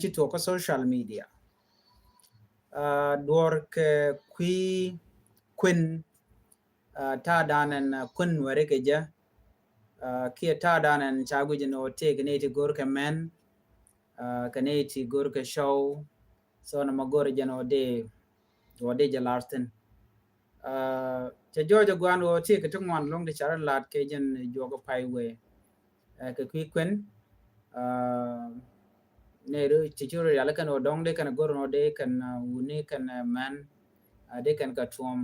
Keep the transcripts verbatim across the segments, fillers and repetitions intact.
ci tuɔk kä social media. Duɔr kɛ kui̱ kuën ta̱a̱ danɛn kuën Nuɛri kɛ jɛ. Kiɛ ta̱a̱ danɛn ca guic ni ɣöö tëë kɛ nɛy ti go̱r kɛ mɛn kɛ nɛy ti go̱r kɛ cɔw. So nɔmɔ go̱r jɛ ni ɣöö dee duɔr dee jɛ lar thi̱n. Cɛ jɔɔc ɛ gua̱a̱n ɣöö tëë kɛ ti ŋuan lo̱ŋ ti ca rɔ lat kɛ jɛn juɔk ɛ pay wee kɛ kui̱ kuën. Nɛy ti ci rɔ rial kɛn ɣöö dɔ̱ŋ dee kɛn go̱r ni ɣöö dee kɛn wuni kɛn mɛn dee kɛn kɛ tuɔm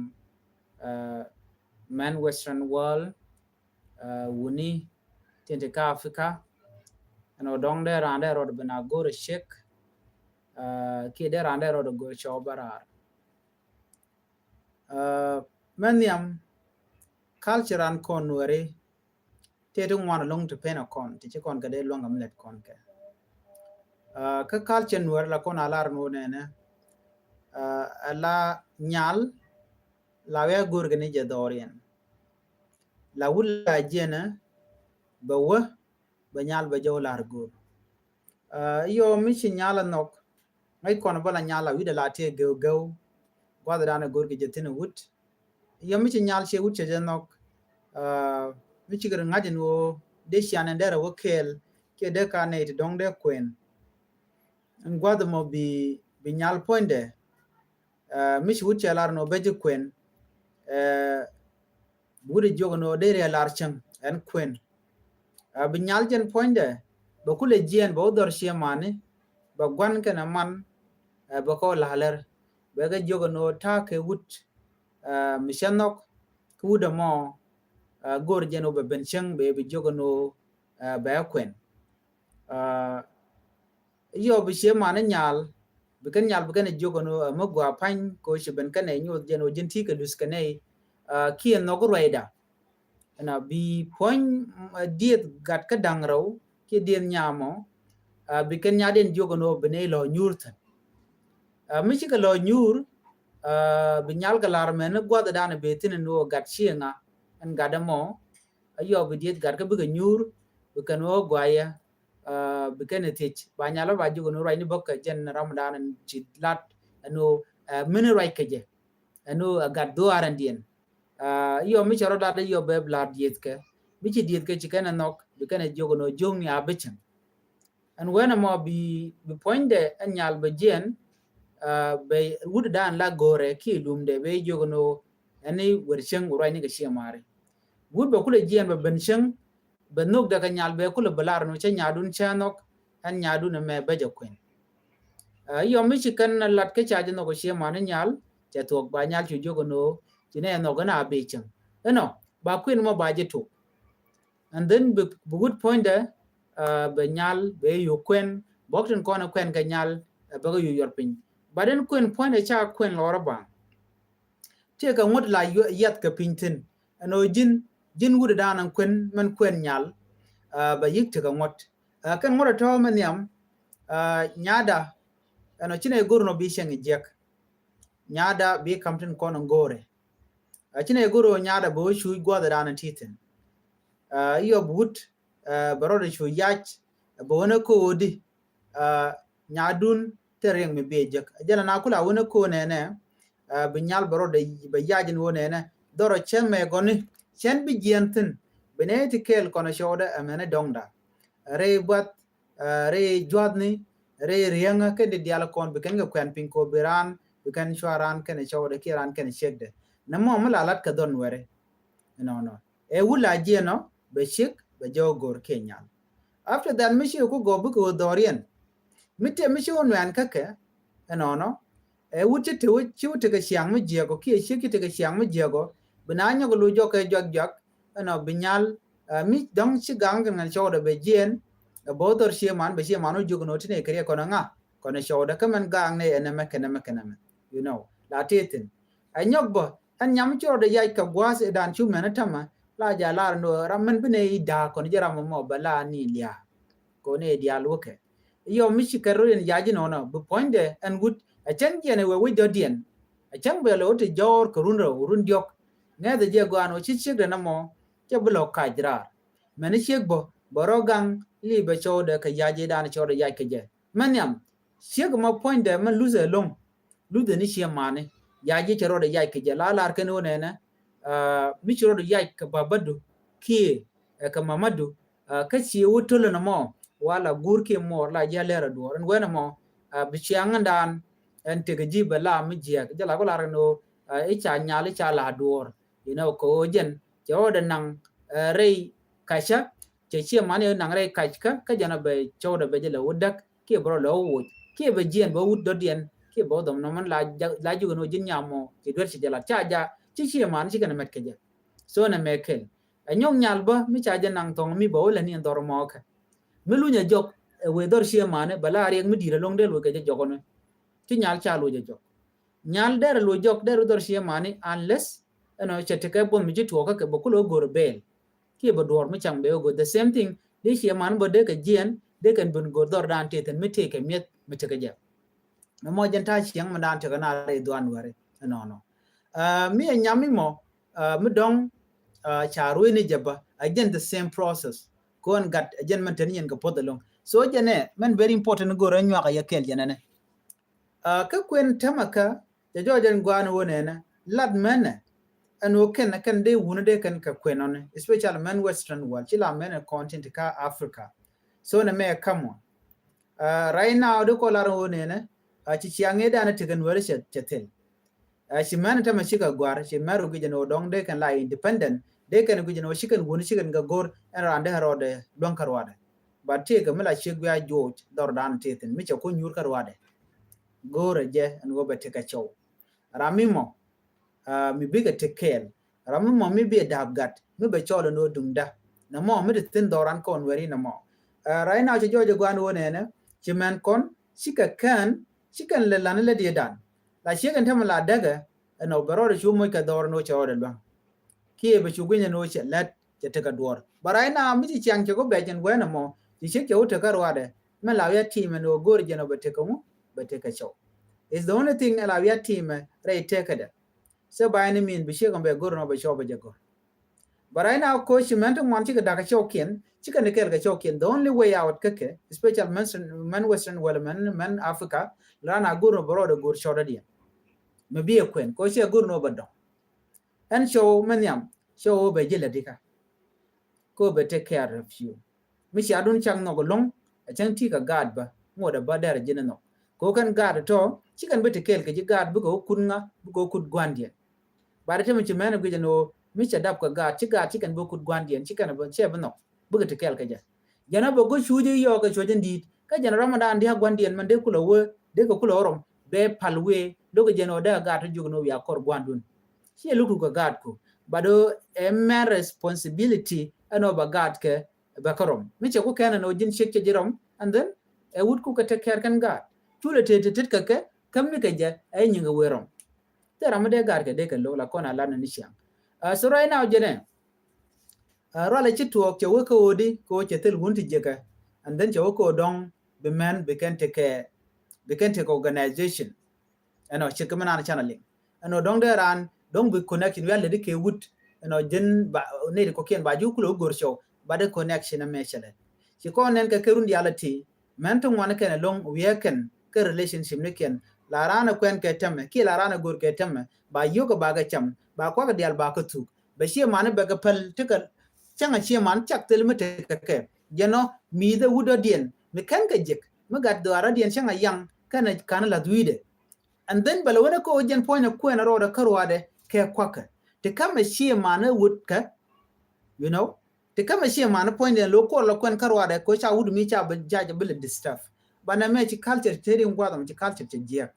mɛn Western world. Wuni tin ti kä Africa. Ɛn ɣöö dɔ̱ŋ dee raan dee rɔɔd ben a go̱r ɛ ciek kiɛ dee raan dee rɔɔd ɛ go̱r cɔw bä raar. Mɛ nhiam culture an kɔn Nuɛri tëë ti ŋuan lo̱ŋ ti pen ɛ kɔn ti ci kɔn kɛ dee luäŋ kɛ mi lɛt kɔn kɛ. Kä culture Nuɛri la kɔn a lar ni wä nɛnɛ ɛ la nyal la wee a go̱r kɛ ni jɛ dhɔriɛn. La wut la jiɛnɛ bɛ wä bɛ nyal bɛ jɔw lar go̱r. Iyɔ mi ci nyal a nhɔk ŋäc kɔn bä la nyal a wi̱dɛ la tëë gɛw gɛw. Gua̱th danɛ go̱r kɛ jɛ thi̱n wut. Iyɔ mi ci nyal ciɛ wut cɛ jɛ nhɔk mi cikɛ ri ŋa̱c in ɣöö dee cian in derɛ wä kɛɛl kiɛ dee ka nɛy ti dɔ̱ŋ dee kuën. In gua̱th mɔ bi bi nyal puɔ̱nydɛ. Mi ci wut cɛ lar nɔ bɛ ji̱ kuën. Bi wut jiök nɔ dee riɛ lar cäŋ ɛn kuën. Bi nyal jɛn puɔ̱nydɛ bɛ kulɛ jiɛɛn bɛ wä dhɔr ciɛ mani bɛ gua̱n kɛnɛ man bɛ kɔ la̱lɛr bɛ kɛ jiök nɔ ta̱a̱ kɛ wut mi cɛ nhɔk kä wut ɛmɔ go̱r jɛn wä bɛ ben cäŋ bɛ bi jiök nɔ bɛ kuën. Iyɔ bi ciɛ mani nyal bi kɛn nyal bi kɛn jiök ɛn ɣöö mi gɔaa pa̱ny kɛ ɣöö ci ben kɛn ɛ nyoth jɛn ɣöö ji̱n ti kɛ luth kɛ nɛy kiɛ nhɔk ruɛyda. Ɛn a bi puɔ̱ny dieth gat kä da̱ŋ rɛw kiɛ dieth nyamɔ bi kɛn nyadiɛn jiök ɛn ɣöö bi nɛy lɔ nyuur thi̱n. Mi cikɛ lɔ nyuur bi nyal kɛ lar mɛn ni gua̱th dan bi thi̱n ɛn ɣöö gat ciɛ ŋa ɛn gat ɛmɔ. Iyɔ bi dieth gat kä bikɛ nyuur bi kɛn ɣöö gɔaa yɛ. Bi kɛn ɛ thiec ba nyal ba jiök ɛn ɣöö ruacni bä kɛ jɛn ram dan ɛn ci lat ɛn ɣöö mini ruac kɛ jɛ ɛn ɣöö ɛ gat dhuaar ɛn diɛn. Iyɔ mi cɛ rɔ lat iyɔ bɛ bi lar dieth kɛ mi ci dieth kɛ ci kɛn ɛ nhɔk bi kɛn ɛ jiök ɛn ɣöö jiökni a bi cäŋ. Ɛn wen ɛmɔ bi bi puɔ̱nydɛ ɛn nyal bɛ jiɛn bɛ wut dan la go̱rɛ kiɛ lumdɛ bɛ jiök ɛn ɣöö ɛn i̱ wer cäŋ wä ruacni kɛ ciɛ mari. Wut bɛ kulɛ jiɛn bɛ ben cäŋ bɛ nhök dɛ kɛ nyal bɛ kulɛ bɛ lar nu cɛ nyadun cɛ nhɔk ɛn nyadun ɛmɛ bɛ jɛ kuën. Iyɔ mi ci kɛn lat kä ca jɛ nhɔk ɛ ciɛ mani nyal cɛ thuɔk ba nyal cu jiök ɛn ɣöö ci nɛ nhɔk ɛn a bi cäŋ ɛnɔ ba kuën mɔ ba jɛ tuk. And then bi wut puɔ̱nydɛ bɛ nyal bɛ yuk kuën bɔk tin kɔn ɛ kuën kɛ nyal bɛ kɛ yuk yuɔr piny. But ɛn kuën puɔ̱nydɛ ca kuën lɔrä baŋ. Tiɛ kɛ ŋuɔ̱t la yiath kɛ piny thi̱n ɛn ɣöö ji̱n ji̱n wut dan ɛn kuën mɛn kuën nyal. Bɛ yik tiɛ kɛ ŋuɔ̱t kɛn ŋuɔ̱t ɛ tɔ̱ mɛ nhiam. Nyada ɛn ɣöö ci nɛ go̱r nɔ bi cieŋ jiɛk. Nyada bi kam tin kɔn ɛn go̱rɛ. Ci nɛ go̱r ɣöö nyada bɛ wä cuuc gua̱th dan ɛn ti thi̱n. Iyɔ bi wut bɛ rɔɔdɛ cu yac bɛ wä nɛ ko̱o̱di. Nyadun te riɛŋ mi biɛ jek jɛn na kula wä nɛ ko̱o̱ nɛnɛ. Bi nyal bɛ rɔɔdɛ bɛ yac ni wä nɛnɛ dhɔrɔ cɛn mɛ gɔni cɛn bi jiɛn thi̱n. Bi nɛ ti kɛɛl kɔn cɔwdɛ ɛmɛni dɔŋda rɛy buath rɛy juathni rɛy riɛŋä kɛn di dial kɔn bi kɛn kɛ kuɛn piny kɔ bi raan bi kɛn cua raan kɛn cɔwdɛ kiɛ raan kɛn ciekdɛ. Nɛ mɔ mi la lat kɛ dhɔn wɛri. Nɔnɔ ɛ wut la jiɛn ɔ bɛ ciek bɛ jɛ wä go̱r kiɛ nyal. After that mi ci ku gɔw bikɛ wä dhɔriɛn mi tëë mi ci wä nuɛn käkɛ. Ɛnɔnɔ ɛ wut ci te wä ci wä tekɛ ciaŋ mi jiɛkɔ kiɛ ciek ci tekɛ ciaŋ mi jiɛkɔ. Bi na nyɔk lu jɔk kɛ juak juak ɛnɔ bi nyal mi dɔŋ ci gaŋ kɛ ŋɛn cɔwdɛ bɛ jiɛn. Ɛ bä wä dhɔr ciɛ man bɛ ciɛ man wä jiök ɛnɔ ti nɛ kɛ riɛk kɔn ɛ ŋa kɔn ɛ cɔwdɛ kä mɛn gaŋ nɛ ɛnɛmɛ kɛnɛmɛ kɛnɛmɛ. You know la tëë thi̱n ɛ nyɔk bä ɛn nyam cɔwdɛ yac kɛ gua̱a̱th ɛ dan cu mɛn ɛ tämɛ. La ja lar ɛnɔ ram mɛn bi nɛ i̱ da̱a̱k kɔn jɛ ram ɛmɔ bɛ la ni lia̱a̱. Kɔn ɛ diaal wä kɛ iyɔ mi ci kɛr rot in yac inɔnɔ bi puɔ̱nydɛ ɛn wut ɛ cäŋ jiɛn ɛ wee wec dɔ̱diɛn. Ɛ cäŋ bɛ lɛ wä ti jɔɔr kɛ run rɛw run diɔ̱k. Ŋɛth ɛ jɛ gɔaan wä ci ciekdɛ nɔmɔ cɛ bi lɔ kac raar. Mɛn i̱ ciek bä bä rɔ gaŋ li bɛ cɔwdɛ kɛ yac i̱ dan cɔwdɛ yac kɛ jɛ mɛn nhiam. Ciek mɔ puɔ̱nydɛ mɛn luthɛ lo̱ŋ. Luthɛ ni ciɛ mani. Ya ji̱ cɛ rɔɔdɛ yac kɛ jɛ la lar kɛn wä nɛnɛ. Mi ci rɔɔdɛ yac kɛ babadu kiɛ kɛ mamadu. Kä ci wä tölä nɔmɔ wala gur kiɛ muɔr la ji̱ a lɛr a duɔr ɛn wɛn ɛmɔ. Bi ciaŋ ɛn daan ɛn tekɛ ji̱ bɛ la mi jiɛk jɛ la kɔ lar kɛn wä. I̱ ca nyal i̱ ca la duɔr. Inɔ kɛ wä jɛn cɛ rɔɔdɛ naŋ rɛy kacä. Cɛ ciɛ mani naŋ rɛy kac kä kä jɛn a bɛ cɔwdɛ bɛ jɛ lɛ wä däk kiɛ bɛ rɔ lɛ wä woc kiɛ bɛ jiɛn bɛ wut dɔ̱diɛn kiɛ bɛ wä dhɔm nɔmɔ la jukɛ ni wä ji̱n nyam mɔ ci duer ci jɛ lat ca ja ci ciɛ mani ci kɛn mɛt kɛ jɛ. So nɛ mɛ kel ɛ nyɔk nyal bä mi ca jɛ naŋ thɔŋ mi bɛ wä lɛ ni ɛn dhɔr mɔ kɛ mi lunyɛ jɔk. Ɛ wee dhɔr ciɛ mani bɛ la riɛk mi di̱i̱t ɛ loŋ dee luɔc kɛ jɛ jɔk ɔnɛ. Ci nyal ca luɔc ɛ jɔk. Nyal derɛ luɔc jɔk derɛ dhɔr ciɛ mani unless ɛnɔ cɛ tekɛ buɔth mi ci tuɔɔkä kɛ bɛ kulɛ wä go̱r bɛɛl. Kiɛ bɛ duɔr mi caŋ bɛ wä go̱r the same thing. Dee ciɛ mani bä dee kɛ jiɛn dee kɛn ben go̱r dhɔr dan tëë thin mi tëë kɛ mi̱eth mi tekɛ jɛ. Mɛ mɔ jɛn ta̱a̱ ciɛŋ mi dan tekɛ na rɛy dhuan wɛri ɛnɔnɔ. Mi ɛ nyam mi mɔ mi dɔŋ ca ruëëni jɛ bä a jɛn the same process. Kɔn gat a jɛn mɛn teni yɛn kɛ puɔth ɛlɔŋ so jɛnɛ mɛn very important go̱r ɛ nyuak a yɛ kɛl jɛnɛnɛ. Kä kuën tämɛ kä cɛ jɔɔc ɛn gua̱a̱n wä nɛnɛ lat mɛnɛ. Ɛn wä kɛn kɛn dee wuni dee kɛn kɛ kuën ɔni especially mɛn western world ci la mɛnɛ continent kä Africa. So nɛ mɛ ɛ kamɔ. Right now dee kɔ lar wä nɛnɛ ci ciaŋ ëë danɛ tekɛ nuɛri cɛ thil. Ci mɛn tämɛ cikɛ gua̱r ci mɛn rɔ guic ɛn wä dɔŋ dee kɛn la independent dee kɛn guic ɛn wä cikɛn wuni cikɛn kɛ go̱r ɛn raan dee rɔɔdɛ luäŋ kä ruadɛ. But tëëkɛ mi la ciek guia̱ juɔc dhɔr dan tëë thin mi cɛ ku nyuur kä ruadɛ. Go̱o̱rɛ jɛ ɛn ɣöö bɛ tekɛ cɔw. Ram mi mɔ mi bikɛ tek kɛɛl. Ram mi mɔ mi bi ɛ da̱a̱p gat mi bɛ cɔl ɛn ɣöö duŋda. Nɛ mɔ mi ti thi̱n dhɔran kɔn wɛri nɛ mɔ. Right now cɛ jɔɔc ɛ gua̱a̱n ɣöö nɛnɛ ci mɛn kɔn cikɛ kɛn cikɛn lɛ lan lɛ diɛ dan. La ciek ɛn tämɛ la däkɛ ɛn ɣöö bɛ rɔɔdɛ cu moc kɛ dhɔr ɛn ɣöö cɛ rɔɔdɛ lua̱ŋ. Kiɛ bɛ cu guinyɛ ni wä cɛ lät cɛ tekɛ duɔr. But right now mi ci ciaŋ cɛ ku bɛc in wɛn ɛmɔ ci ciek cɛ wä tekɛ ruadɛ. Mɛ la wiat tiimɛ ni wä go̱r jɛn wä bɛ tekɛ ŋu bɛ tekɛ cɔw. Is the only thing la wiat tiimɛ rɛy tekädɛ. So by any mean bi ciek ŋu bɛ go̱r ni wä bɛ cɔw bɛ jɛ go̱r. But right now ko ci mɛn ti ŋuan cikɛ dakä cɔwkiɛn cikɛ ni kɛɛl kɛ cɔwkiɛn the only way out kä kɛ especially mɛn western wala mɛn Africa. Ran a go̱r ni wä bɛ rɔɔdɛ go̱r cɔwdädiɛn. Mɛ bi ɛ kuɛn ko ci ɛ go̱r ni wä bɛ dɔŋ. Ɛn cɔw mɛ nhiam cɔw bɛ ji̱ lɛ dikä. Ko bɛ take care of you. Mi cia dun cak nhɔk loŋ a cäŋ ti kɛ gaat bä ŋot a bä dɛr a ji̱n nhɔk. Ko kɛn gaat tɔ ci kɛn bä ti kɛɛl kɛ ji̱ gaat bikɛ wä kut ŋa bikɛ wä kut guandiɛn. Bat ti mi ci mɛn a guic ɛn ɣöö mi cɛ dap kɛ gaat ci gaat ci kɛn bä kut guandiɛn ci kɛn bä cɛ bä nhɔk. Bikɛ ti kɛɛl kɛ jɛ. Jɛn a bɛ go̱ cuuc i̱ yɔɔk kɛ cuɔ̱c in di̱i̱t kä jɛn ram in daan di̱a̱k gua̱ndiɛn mɛn dee kulɛ wee dee kɛ kulɛ wä rɔm bɛ pal wee. Lo̱k jɛn ɔ dee a gaat ti jok ni wia kɔr gua̱ndun. Ciɛ luk tuk kɛ gaat ku bat ɔ ɛ mɛn responsibility ɛn ɔ bɛ gaat kɛ bɛ kä rɔm mi cɛ ku kɛn ɛn ɔ ji̱n ciek cɛ ji̱ rɔm. And then ɛ wut ku kɛ tek kɛɛr kɛn gaat culɛ tëë ti tet kɛ kɛ käm ni kɛ jɛ ɛ nyiŋ kɛ wee rɔm. Thil ram mi dee gaat kɛ dee kɛ lo̱k la kɔn a lat ni ni ciaŋ. So right now jɛnɛ rualɛ ci tuɔɔk cɛ wä kä ɣöödi kɛ ɣöö cɛ thil wun ti jiäkä. And then cɛ wä kä ɣöö dɔ̱ŋ bi mɛn bi kɛn tekɛ bi kɛn tekɛ organization. Ɛnɔ cɛ kɛ mi naan canɛ liŋ ɛnɔ dɔ̱ŋ dee raan dɔ̱ŋ bi connection wial ledi kɛ wut. Ɛnɔ ji̱n ba nɛy ti kɔkiɛn ba ji̱ kulɛ wä go̱r cɔw ba dee connection ɛmɛ cɛ lɛ. Ci kɔn nɛn kɛ kɛ run diaal ɛ ti mɛn ti ŋuan kɛn ɛlɔ̱ŋ wiee kɛn kä relationship ni kɛn. La raan ɛ kuɛn kɛ tämɛ kiɛ la raan ɛ go̱r kɛ tämɛ ba yio̱k ɛ ba kɛ cam ba kuak ɛ diaal ba kɛ thuk. Bɛ ciɛ mani bɛ kɛ päl tekɛ cäŋ a ciɛ man cak thil mi tekɛ kɛ jɛn ɔ mi̱i̱th ɛ wut ɔ diɛn mi kɛn kɛ jiɛk mi gat dhuaar ɔ diɛn cäŋ a yaŋ kɛn ɛ kan lath wi̱i̱dɛ. And then bɛ lɛ wen ɛ kä ɔ jɛn puɔ̱ny ɛ kuɛn ɛ rɔɔdɛ kä ruaadɛ kɛ kuakɛ ti kamɛ ciɛ mani wut kɛ. You know ti kamɛ ciɛ mani puɔ̱ny diɛn lo̱ kuɔr lɛ kuɛn kä ruaadɛ kɛ ɔ ca wut mi ca bi jac bi lɛ disturb. Banɛ mɛ ci culture te ri ŋuath ɔm ci culture cɛ jiɛk.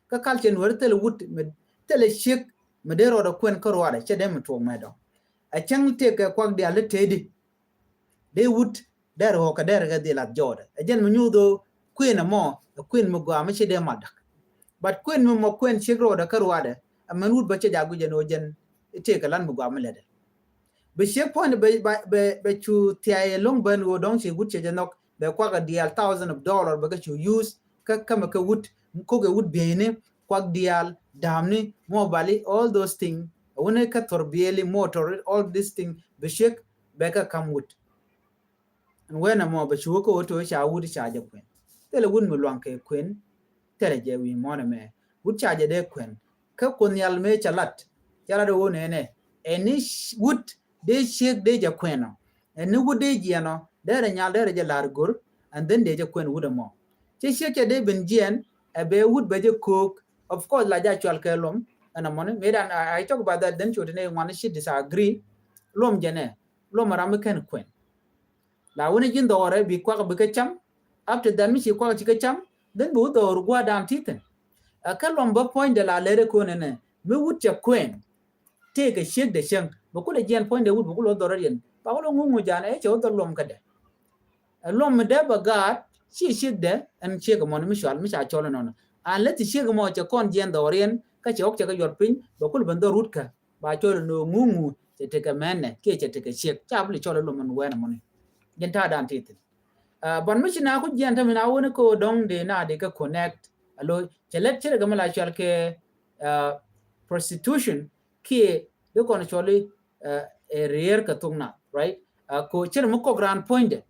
Kä culture nuɔri thilɛ wut mɛ thilɛ ciek mɛ dee rɔɔdɛ kuɛn kä ruaadɛ cɛ dee mɛ tuɔɔk mɛ dɔ̱ŋ. Ɛ cäŋ tëëkɛ kuak diaal te tëëdi dee wut dee rɔɔkɛ dee rɛ kɛ dhil ath jɔɔdɛ ɛ jɛn mɛ nyuuth ɣöö kuën ɛmɔ ɛ kuën mi gɔaa mi ci dee mal da̱k. But kuën mi mɔ kuën ciek rɔɔdɛ kä ruaadɛ ɛ mɛn wut bä cɛ jaak guic ɛn ɣöö jɛn i̱ tëëkɛ lan mi gɔaa mi lätdɛ. Bi ciek puɔ̱nydɛ bɛ bɛ bɛ cu thia̱a̱c ɛlɔ̱ŋ ben ɣöö dɔ̱ŋ ci wut cɛ jɛ nhɔk bɛ kuak a diaal thousand of dollar bɛ kɛ cu use kä kämɛ kɛ wut. Kokɛ wut bieyni kuak diaal da̱a̱mni mobile all those thing. Wuni kä thor bieli motor all this thing bi ciek bɛ kɛ kam wut. Ɛn wen ɛmɔ bɛ cu wä kä wä to̱ ca wut ca jɛ kuën. Thilɛ wut mi luaŋ kɛ kuën cɛrɛ jɛ wi̱i̱ muɔ̱ɔ̱n ɛmɛ. Wut ca jɛ dee kuɛn. Kä Kuoth Nhial mëë cɛ lat, cɛ lat ɛ ɣöö nɛnɛ, ɛn ni wut dee ciek dee jɛ kuɛn ɔ, ɛn ni wut dee jiɛn ɔ, derɛ nyal derɛ jɛ la̱r go̱r, and then dee jɛ kuɛn wut ɛmɔ. Cɛ ciek cɛ dee ben jiɛn, ɛ bɛ wut bɛ jɛ ko̱o̱k. Of course la jɛ a cual kɛ luɔm ɛn ɛmɔni. Mëë dan I, I talk about that, then cu ti nɛ ŋuan ci disagree. Luɔm jɛ nɛ, luɔm ɛ ram mi kɛn kuɛn. La wuni ji̱n dhɔrɛ bi kuak bi kä cam. After that mi ci kuak ci kä cam, then bi wut dhɔr gua̱a̱ dan ti thin. Ɛ kä luɔm bä puɔ̱nydɛ la lɛr ɛ ko̱n ɛnɛ, mi wut cɛ kuɛn, tëëkɛ ciek dɛ cäŋ, bɛ kulɛ jiɛn puɔ̱nydɛ wut bɛ kulɛ wä dhɔr ɛ riɛn, ba kulɛ ŋuŋu jan ɛ cɛ wä dhɔr luɔm kädɛ. Ɛ luɔm mi dee bɛ gaat, ci ciek dɛ, ɛn ciek ɛmɔni mi cual, mi ca cɔl ɛnɔnɔ. An lɛ ti ciek ɛmɔ cɛ kɔn jiɛn dhɔr riɛn, kä cɛ ɣɔk cɛ kɛ yuɔr piny, bɛ kulɛ ben dhɔr wut kä, ba cɔl ɛnɔ ŋuŋu, cɛ tekɛ mɛnɛ, kiɛ cɛ tekɛ ciek, ca bi lɛ cɔl ɛ luɔm ɛn wɛn ɛmɔni. Jɛn ta̱a̱ dan ti thin. Ɛ, but mi ci na ku jiɛn tämɛ na wuni kä dɔ̱ŋ dee na dee kä connect. Alo, cɛ lɛt cɛ rɛ gɛ mi la cual kɛ, ɛ, prostitution kiɛ dee kɔn cuali, ɛ, ɛ rier kɛ thok na, right? Ɛ, ko cɛ rɛ mi kɔk raan puɔ̱nydɛ.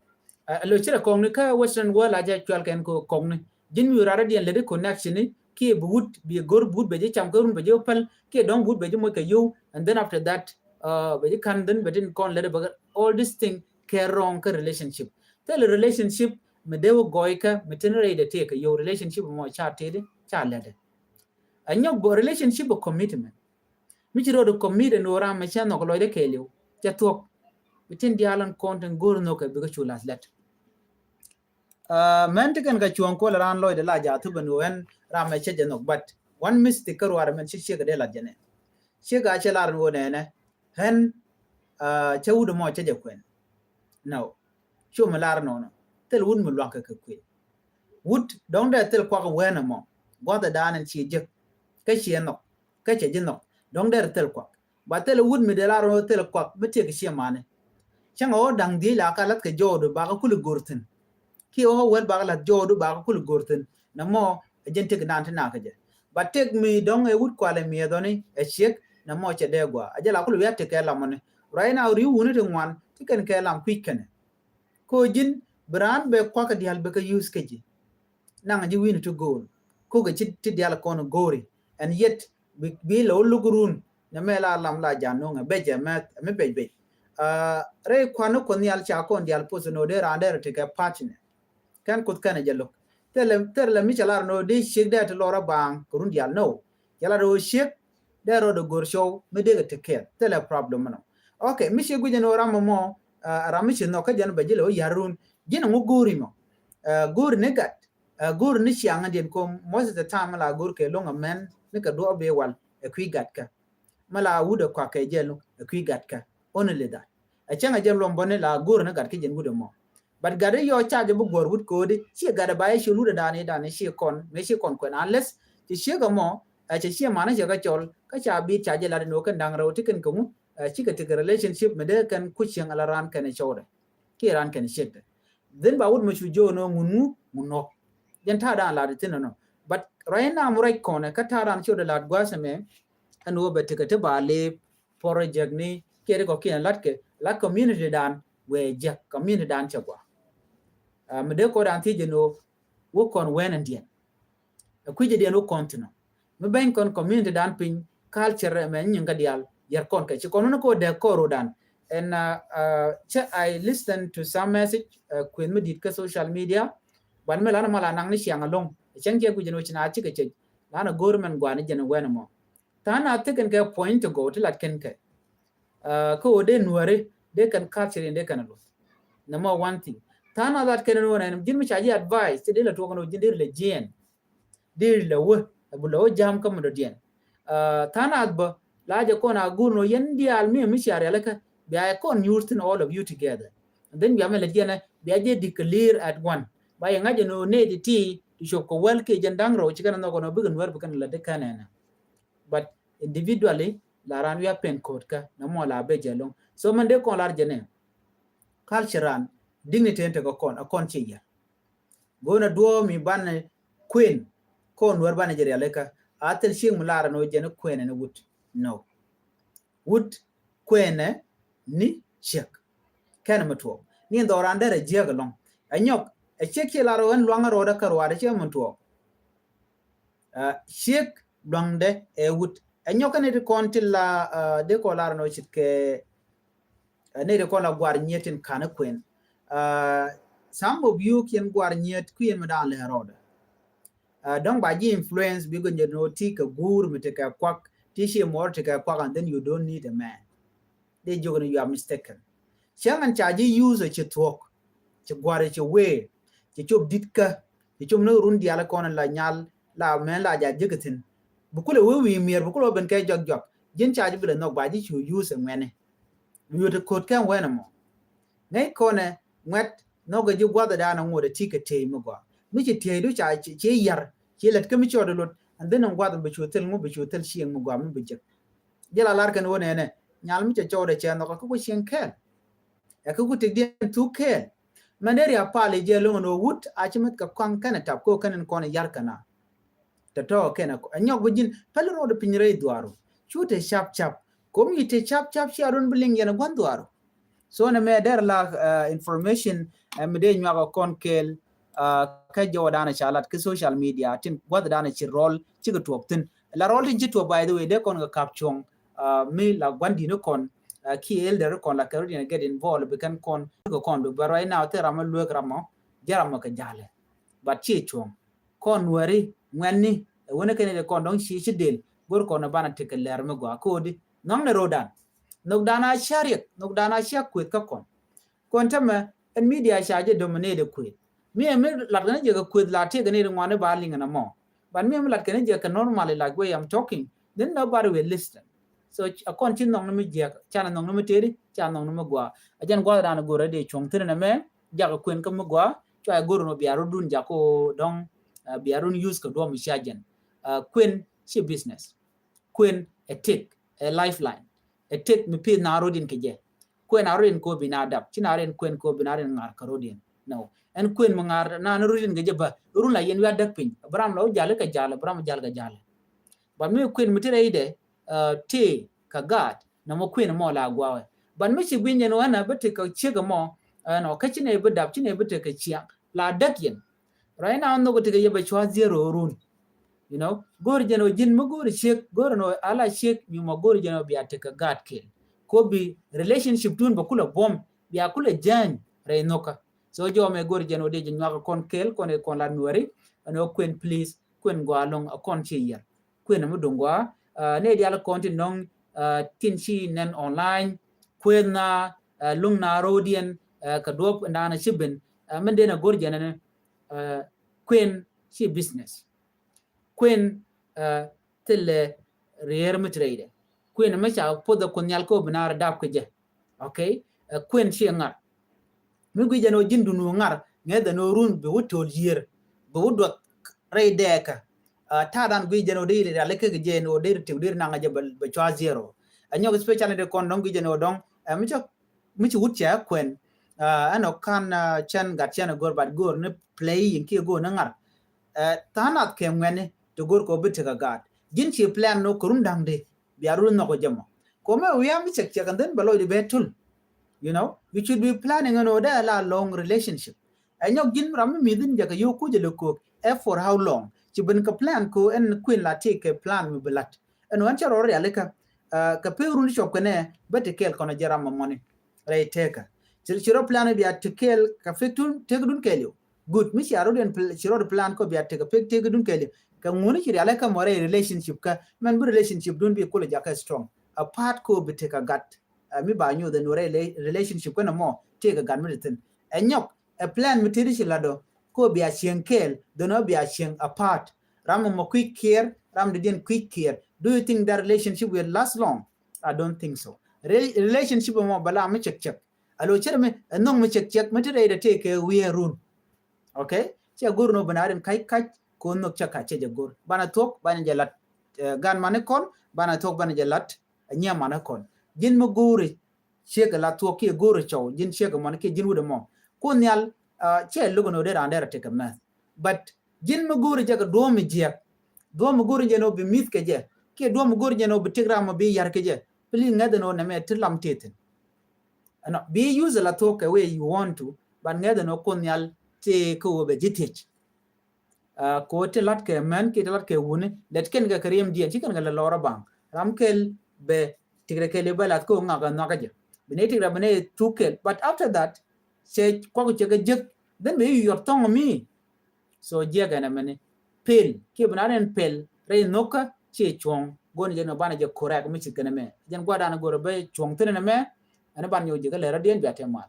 Ɛ, alo, cɛ rɛ kɔkni kä Western world a jɛ cual kɛn ko kɔkni. Ji̱n mi rar diɛn lɛ di connection ni, kiɛ bi wut, bi go̱r bi wut bɛ ji̱ cam kä run bɛ ji̱ päl, kiɛ dɔ̱ŋ bi wut bɛ ji̱ moc kɛ yio̱w, and then after that, ɛ, bɛ ji̱ ka̱n then bɛ tin kɔn lɛ di bɛ all this thing kɛ wrong kä relationship. Thilɛ relationship mi dee wä gɔɔy kä mi tin rɛy dee tëëk kɛ yio̱w, relationship mɔ ca tëëdi ca lɛtdɛ. Ɛ nyɔk bä relationship bä commitment. Mi ci ro̱o̱d commitment wä ram mɛ cɛ nhɔk lɔcdɛ kɛɛliw cɛ thuɔ̱k. Bi tin diaal ɛn kɔn tin go̱o̱r nhɔk kɛ bikɛ cu lath lɛt. Ɛ, mɛn ti kɛn kɛ cuɔ̱ŋ kuɔl ran lɔcdɛ la jath thupɛ ni wä ɛn ram mɛ cɛ jɛ nhɔk, but one mistake kä ruaar mɛn ci ciek kɛ dee lath jɛ nɛ. Ciek a cɛ lar ni wä nɛnɛ. Ɣän, ɛ, cä wut ɛmɔ cä jɛ kuɛn. No. Cu mi lar nɔnɔ. Thil wut mi luaŋkɛ kɛ kuël. Wut dɔ̱ŋ dee thil kuak wɛn ɛmɔ. Gua̱th ɛ da̱a̱n ɛn ciɛ jek. Kä ciɛ nhɔk. Kä cɛ ji̱ nhɔk. Dɔ̱ŋ dee thil kuak. Ba thil wut mi dee lar nɔ thil kuak mi tiek ciɛ mani. Cäŋ ɣöö da̱ŋ dhiec la ka lath kɛ jɔɔdu ba kä kuli go̱r thi̱n. Kiɛ wä kä wäl bakä lath jɔɔdu bakä kul go̱r thi̱n. Nɛ mɔ ɛ jɛn tëk nan ti nakä jɛ. Ba tëk mi dɔ̱ŋ ɛ wut kualɛ miɛthɔni ɛ ciek, nɛ mɔ cɛ dee gua. Ɛ jɛ la kul wiat ti kɛ lamɔni. Right now ri̱w wuni ti ŋuan ti kɛn kɛ lam kui̱c kɛnɛ. Ko ji̱n bi raan bɛ kuakä diaal bɛ kɛ use kä ji̱. Naŋ ji̱ wi̱ni ti go̱o̱l. Ko kɛ ci ti diaal kɔn go̱o̱ri. And yet bi, bi lɛ wä luk run. Nɛ mɛ la lam la jan no̱ŋɛ bɛc ɛ mɛ, mɛ bɛc bɛc. Ɛ, rɛy kuan ni Kuɔth Nhial ca kɔn diaal poth ni wä dee raan dee rɔ ti kɛ partner. Kɛn Kuoth kɛn jɛ lo̱k. Thilɛ, thilɛ mi cɛ lar ni wä dee ciek dee ti lɔr a baaŋ kɛ run diaal ni wä. Cɛ lar wä ciek dee rɔ dee go̱r cɔw mi dee kɛ ti kɛɛl. Thilɛ problem mi nɔ. Okay, mi ciek guic ni wä ram mɔ, ɛ, ram mi ci nhɔk kä jɛn bɛ ji̱ lɛ wä yar run. Ji̱n ŋu go̱o̱ri mɔ. Ɛ, go̱o̱ri ni gat. Ɛ, go̱o̱ri ni ciaŋ diɛn ko most of the time la go̱o̱r kɛ lo̱ŋ a mɛn ni kɛ duɔ̱ɔ̱p bee wal ɛ kui̱ gat kä. Ma la wut ɛ kuak kɛ jɛl ɛ kui̱ gat kä. Only that. Ɛ cäŋ ɛ jɛl luɔm bɔni la go̱o̱r ni gat kä jɛn wut ɛ mɔ. But gat ɛ yɔ ca jɛ bi guɔ̱r wut ko̱di ciɛ gat ɛ ba yɛ ciɛ wut ɛ dani dani ciɛ kɔn mɛ ciɛ kɔn kuɛn unless ci ciek ɛ mɔ ɛ cɛ ciɛ mani cɛ kä cɔl kä ca bit ca jɛ lat ɛ ni wä kɛn da̱ŋ rɛw ti kɛn kɛ ŋu ɛ cikɛ tekɛ relationship mɛ dee kɛn kuc cieŋ ala ran kɛn ɛ cɔwdɛ. Kiɛ ran kɛn ciekdɛ. Then ba wut mɛ cu jiök ni ŋun ŋu ŋun nhɔk. Jɛn ta̱a̱ dan lat thi̱n nɔ. But right now mi ruac kɔnɛ kä ta̱a̱ dan ciötdɛ lat gua̱a̱th ɛmɛ. Ɛn wä bɛ tekɛ ti ba lip project ni kiɛ ti kɔkiɛn latkɛ la community dan wee jek community dan cɛ gua. Ɛ, mi dee kɔ dan thiec jɛ ni wä kɔn wɛn ɛn diɛn. Ɛ kui̱cä diɛn wä kɔn thi̱n ɔ. Mi beny kɔn community dan piny, culture ɛmɛ nyin kä diaal, yɛr kɔn kɛ ci kɔn wä ni kɔ dee kɔr wä dan. And, uh, uh, cɛ I listen to some message, uh, kueth mi dit kä social media. Ban mi lan ma la naŋ ni ciaŋ alɔŋ. Cɛŋ cɛ kui̱cä ni wä ci na cikɛ cɛc. Lan a go̱o̱r mɛn guani jɛn wɛn mɔ. Tha̱a̱ŋ na thi̱kɛn kɛ point to go ti lat kɛn kɛ. Uh, kä wä dee nuäri, dee kɛn culture in dee kɛn a luth. Number one thing. Tha̱a̱ŋ na lat kɛn ni wä nɛn, ji̱n mi ca ji̱ advice, ti dee la tuɔk ni wä ji̱n dee ri lɛ jiɛn. Dee ri lɛ wä, ɛ bi lɛ wä jam kä mi dɔ̱diɛn. Uh, tha̱a̱ŋ na bä, la jɛ kɔn a go̱o̱r ni wä yɛn diaal mi, mi cia rialikä, bia yɛ kɔn nyuur thi̱n all of you together. And then bia mi lɛ jiɛn, bia jɛ declare at one. Ba yɛ ŋa̱c jɛ ni wä nɛy ti ti, ti cop kɛ wäl kiɛ jɛn da̱ŋ rɛw ci kɛn a nhɔk kɔn wä bikɛ nuäär bi kɛn lɛ dee kɛn ɛnɛ. But individually, la ran wi̱i̱ a pen ko̱o̱t kä, nɛ mɔ la ben jɛ lo̱ŋ. So mɛn dee kɔn lar jɛ nɛ. Culture ran, dignity in tekɛ kɔn, a kɔn ci yɛ. Go̱o̱n a duɔ̱ɔ̱p mi banɛ kuën, kɔn nuäär banɛ jɛ rialikä. A thil ciek mi lar ni wä jɛ ni kuën ni wut. No. Wut kuënɛ ni ciek. Kɛn mi tuɔɔk. Ni in dhɔran derɛ jiäk alɔŋ. Ɛ nyɔk, ɛ ciek ci lar wä ɛn luaŋ a rɔɔdɛ kä ruaadɛ ciek mi tuɔɔk. Ciek luaŋdɛ ɛ wut. Ɛ nyɔk kɛ ni ti kɔn ti la dee kɔ lar nɔ cit kɛ ni ti kɔn la guar nyiet tin kan kuɛn. Some of you kiɛn guar nyiet kuiɛn mi dan lɛ rɔɔdɛ. Dɔŋ ba ji influence bi gɔ nyet nɔ ti kɛ guur mi ti kɛ kuak, ti ci mɔr ti kɛ kuak, and then you don't need a man. Dee jiök ni you are mistaken. Cäŋ ɛn ca ji̱ use ci thuɔ̱k, ci gua̱r, ci wee, ci cop di̱t kä, ci cop ni run diaal kɔn la nyal, la mɛn la ja ji̱ kä thi̱n. Bi kulɛ wee wi̱i̱ mi̱er, bi kulɛ wee ben kɛ jɔk jɔk. Ji̱n ca ji̱ bi lɛ nhɔk ba ji̱ cu use ŋuɛni. Mi yot ko̱t kɛn wɛn ɛmɔ. Ŋäc kɔnɛ ŋuɛt nhɔk ji̱ gua̱th dan ŋuɔt ɛ ti kɛ tey mi gɔaa. Mi ci tey du ca ci yar, ci lät kä mi cɔɔd lot, and then gua̱th bi cu thil ŋu bi cu thil cieŋ mi gɔaa mi bi jek. Jɛ la lar kɛn wä nɛnɛ, nyal mi cɛ cɔwdɛ cɛ nhɔk kä ku cieŋ kɛɛl. Ɛ kä ku tëkdiɛn thuk kɛɛl. Mɛn dee riak pal i̱ jɛ loŋ ni wut a ci mɛth kɛ kɔaŋ kɛn ɛ tap ko kɛn in kɔn i̱ yar kɛn a. Tɛ tɔɔ kɛn ɛ nyɔk bi ji̱n päl rɔɔd piny rɛy dhuaaru. Cu te cap cap. Kom yi te cap cap cia run bi liŋ yɛn ɛ gua̱n dhuaaru. So nɛ mɛ dɛr la information mi dee nyuak ɛ kɔn kɛɛl. Kä jɔwä danɛ ca lat kä social media tin gua̱th danɛ ci rɔl cikɛ tuɔk thin. La rɔl tin ci tuɔk, by the way, dee kɔn kɛ kap cuɔ̱ŋ mi la gua̱n di̱n kɔn ki elder kɔn la kɛ rut yɛn get involved bi kɛn kɔn kɛ kɔn du. But right now thil ram mi luek ram mɔ jɛ ram mɔ kɛ jalɛ. But ci cuɔ̱ŋ kɔn nuɛri ŋuɛni ɛ wuni kɛn ɛ kɔn dɔŋ ci ci del go̱r kɔn ɛ banɛ tekɛ lɛr mi gɔaa kodi. Nhɔŋ ni rodan. Nhok dan a cia riɛk, nhok dan a cia kueth kä kɔn. Kɔn tämɛ ɛn media ca jɛ dominate kueth. Mi ɛn mi lat kɛn jɛ kɛ kueth la tiek kɛn i̱ ŋuani ba liŋ ɛn ɛmɔ. But mi ɛn mi lat kɛn jɛ kɛ normally like way I'm talking, then nobody will listen. So a kɔn ci nhɔŋ ni mi jiɛk, ca ni nhɔŋ ni mi teri, ca nhɔŋ ni mi gua. A jɛn guath dan go̱r a dee cuɔ̱ŋ thin ɛn ɛmɛ, jak kɛ kuen kä mi gua, cua go̱r ni bia run dun jak ko dɔŋ, bia run use kɛ duɔm cia jɛn. Kuen ci business. Kuen ɛ tek, ɛ lifeline. Ɛ tek mi pith na rodin kɛ jɛ. Kuen a rodin ko bi na dap. Ci na rin kuen ko bi na rin ŋar kɛ rodin. No. Ɛn kuen mi ŋar na ni rodin kɛ jɛ ba. Run la yɛn wiat däk piny. Abraham la wä jal kɛ jal, Abraham jal kɛ jal. But mi kuen mi ti rɛy dɛ ti kɛ gaat na mɔ kuen mɔ la guawɛ. But mi ci guinyɛn wä na bi ti kɛ ciek mɔ ɛnɔ kä ci ne bi dap, ci ne bi ti kɛ ciaŋ la däk yɛn. Right now nhok tekɛ yɛ bɛ cua zero run. You know, go̱r jɛn ɔ ji̱n mi go̱r ciek, go̱r nɔ ala ciek mi mɔ go̱r jɛn ɔ bia tekɛ gaat kɛl. Ko bi relationship dun bɛ kulɛ buɔm, bia kulɛ jäny rɛy nhokä. So jɔmɛ go̱r jɛn ɔ dee jɛ nyuak kɔn kɛl, kɔn ɛ kɔn la nuɛri, ɛn ɔ kuen please, kuen gɔaa loŋ a kɔn ci yiɛr. Kuen mi duŋ gɔaa, ne dial kɔn ti nɔŋ tin ci nɛn online, kuen na luŋ na rodiɛn kɛ duɔp ndan ci ben, min den a go̱r jɛn ɛn kuen ci business. Kuen thilɛ rier mi ti rɛydɛ. Kuen mi ca puɔth ɛ kun nhial kä bi naar dap kä jɛ. Okay? Kuen ci ŋar. Mi gui jɛn ɔ ji̱n dun wu ŋar ŋɛ dhɛ ni ɔ run bi wu tol yier bi wu duɔth rɛy dɛɛkä. Ta̱a̱ dan gui jɛn ɔ dee riali kä jɛ ni ɔ dee ri tiw dee ri naŋ jɛ bɛ cua zero. Ɛ nyɔk especially de kɔn dɔŋ gui jɛn ɔ dɔŋ mi cɛ mi ci wut cɛ kuɛn. Ɛn ɔ kan cɛn gat cɛn ɛ go̱r bat go̱r ni play in kiɛ go̱r ni ŋar. Tha̱a̱ŋ nath kɛ ŋuɛni ti go̱r kɔ bi tekɛ gaat. Ji̱n ci plan ni ɔ kɛ run da̱ŋ di bia run nhɔk ɔ jɛ mɔ. Kɔ mɛ wi̱i̱ am cɛk cɛk and then bɛ lɔcdi bɛ tul. You know, you should be planning ɛn ɔ dee la long relationship. Ɛ nyɔk ji̱n ram mi mi̱th in jɛ kɛ yio̱w kucɛ lɛ ko̱o̱k ɛ for how long? Ci ben kɛ plan ko ɛn kuën la tëë kɛ plan mi bi la̱t. Ɛn ɣän cɛ rɔ rialikä kɛ pek run cɔp kɛnɛ bä ti kɛɛl kɔn jɛ ram mɔni rɛy tëkä. Ci rɔ plan bia ti kɛɛl kɛ pek tun tëk dun kɛɛl yio̱w. Good, mi ci a rɔ diɛn ci rɔ plan kɔ bia tëk pek tëk dun kɛɛl yio̱w. Kɛ ŋuni ci rialikä mɔ rɛy relationship kä mɛn bi relationship dun bi kulɛ jakä strong. A part ko bi tëk a gat mi ba nyuth ɛn wä rɛy relationship kɛnɛ mɔ tëk a gat mi ti thin. Ɛ nyɔk ɛ plan mi tëë di ci lat dɔ ko bia cieŋ kɛɛl dɔnɔ bia cieŋ a part. Ram mɔ kui̱ kiɛɛr, ram di diɛn kui̱ kiɛɛr. Do you think that relationship will last long? I don't think so. Relationship mɔ bala mi cɛk cɛk. Alo cɛrɛ mi ɛ nhɔŋ mi cɛk cɛk mi ti rɛy dɛ tëë kɛ wiee run. Okay? Cɛ go̱r ni ɔ bi na rin kac kac ko nhɔk cɛ kac cɛ jɛ go̱r. Banɛ thuɔk banɛ jɛ lat gan mani kɔn, banɛ thuɔk banɛ jɛ lat nyia mani kɔn. Ji̱n mi go̱ri ciek la thuɔk kiɛ go̱ri cɔw ji̱n ciek mɔni kiɛ ji̱n wut mɔ. Kun nhial cɛ luk ni ɔ dee ran dee rɛ tekɛ mɛth. But ji̱n mi go̱ri jɛ kɛ duɔ̱ɔ̱m mi jiɛk. Duɔ̱ɔ̱m mi go̱ri jɛ ni ɔ bi mi̱th kɛ jɛ kiɛ duɔ̱ɔ̱m mi go̱ri jɛ ni ɔ bi tëk ram mɔ bi yar kɛ jɛ. Please ŋäth ni ɔ nɛmɛ ti lam tëë thin. Ɛnɔ bi use la thuɔk kɛ way you want to, but ŋäth ni ɔ kun nhial tëë kä wä bɛ ji̱ thiec. Ko ti lat kɛ män kiɛ ti lat kɛ wuni, lɛt kɛn kɛ kɛ riɛm diɛn, ci kɛn kɛ lɛ lɔrä baŋ. Ram kɛl bɛ tikrɛ kɛl bɛ lath ko ŋak ɛ nhɔakä jɛ. Bi ni tikrɛ bi ni thuk kɛl. But after that, cɛ kuak cɛ kɛ jek, then bɛ yɔr thɔŋ mi. So jiɛk ɛn ɛmɛni. Pel kiɛ bi na rin pel rɛy nhɔkä ci cuɔ̱ŋ. Go̱n jɛ ni banɛ jɛ correct mi ci kɛn ɛmɛ. Jɛn guadan go̱r bɛ cuɔ̱ŋ thin ɛmɛ. Ɛn ban nyɔ jɛ kɛ lɛ rɔ diɛn bia tɛ mal.